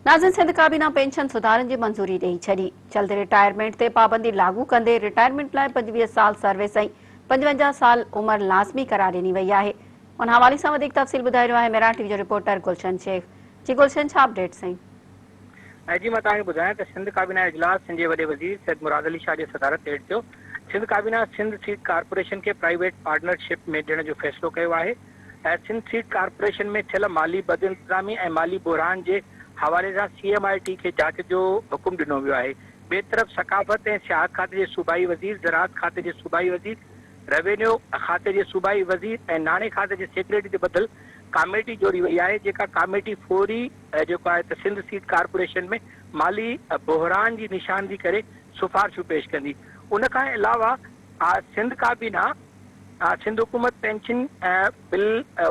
ناظرين سنڌ ڪابينا پينشن سڌارن جي منظوري ڏئي ڇڏي، جلد رٽائرمينٽ تي پابندي لاڳو ڪندي رٽائرمينٽ لاء 25 سال سروس ۽ 55 سال عمر لازمي قرار ڏني وئي آهي. ان حوالي سان وڌيڪ تفصيل ٻڌائي رهيو آهي ميران ٽي وي جو رپورٽر گلشن شيخ. جي گلشن ڇا اپڊيٽ سائين. جي مان توهان کي ٻڌايان ته سنڌ ڪابينا جو اجلاس سنڌ جي وڏي وزير سيد مراد علي شاهه جي صدارت هيٺ ٿيو. سنڌ ڪابينا سنڌ سيڊ ڪارپوريشن کي پرائيويٽ پارٽنر شپ ۾ ڏيڻ جو فيصلو ڪيو آهي. سنڌ سيڊ ڪارپوريشن ۾ ٿيل مالي بدانتظامي ۽ مالي بحران جي حوالي سان سي ايم I ٽي کي جاچ جو حڪم ڏنو ويو آهي. ٻئي طرف ثقافت ۽ سياحت کاتي جي صوبائي وزير، زراعت کاتي جي صوبائي وزير، روينيو کاتي جي صوبائي وزير ۽ ناڻي کاتي جي سيڪريٽري تي ٻڌل ڪاميٽي جوڙي وئي آهي جيڪا ڪاميٽي فوري جيڪو آهي ته سنڌ سيڊ ڪارپوريشن ۾ مالي بحران جي نشاندهي ڪري سفارشون پيش ڪندي. ان کان علاوه سنڌ ڪابينا سنڌ حڪومت پينشن بل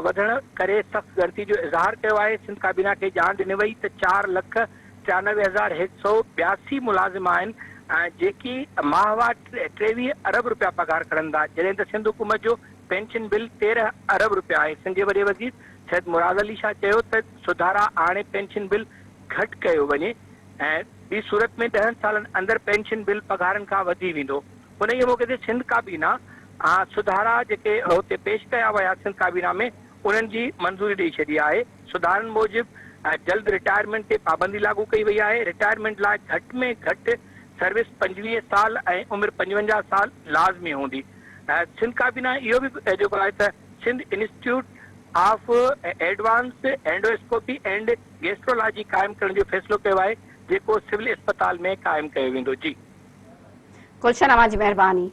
وڌڻ ڪري سخت ڳڻتي جو اظهار ڪيو آهي، سنڌ ڪابينا کي ڄاڻ ڏني وئي ته چار لک ٽيانوي هزار هڪ سئو ٻياسي ملازم آهن جيڪي ماهوار 23 ارب رپيا پگهار کڻن ٿا جڏهن ته سنڌ حڪومت جو پينشن بل 13 ارب رپيا آهي، سنڌ جي وڏي وزير سيد مراد علي شاهه چيو ته سڌارا آڻي پينشن بل گهٽ ڪيو وڃي ۽ ٻي صورت ۾ ڏهن سالن اندر پينشن بل پگهارن کان وڌي ويندو. انهيء موقعي تي سنڌ ڪابينا سڌارا جيڪي هتي پيش ڪيا ويا سنڌ ڪابينا ۾ انهن جي منظوري ڏئي ڇڏي آهي. سڌارن موجب جلد رٽائرمينٽ تي پابندي لاڳو ڪئي وئي آهي. رٽائرمينٽ لاء گهٽ ۾ گهٽ سروس 25 سال ۽ عمر 55 سال لازمي هوندي. سنڌ ڪابينا اهو به جيڪو آهي ته Sindh institute of advance endoscopy and gastrology قائم ڪرڻ جو فيصلو ڪيو آهي جيڪو سول اسپتال ۾ قائم ڪيو ويندو. جي. گلشن اوهان جي مهرباني.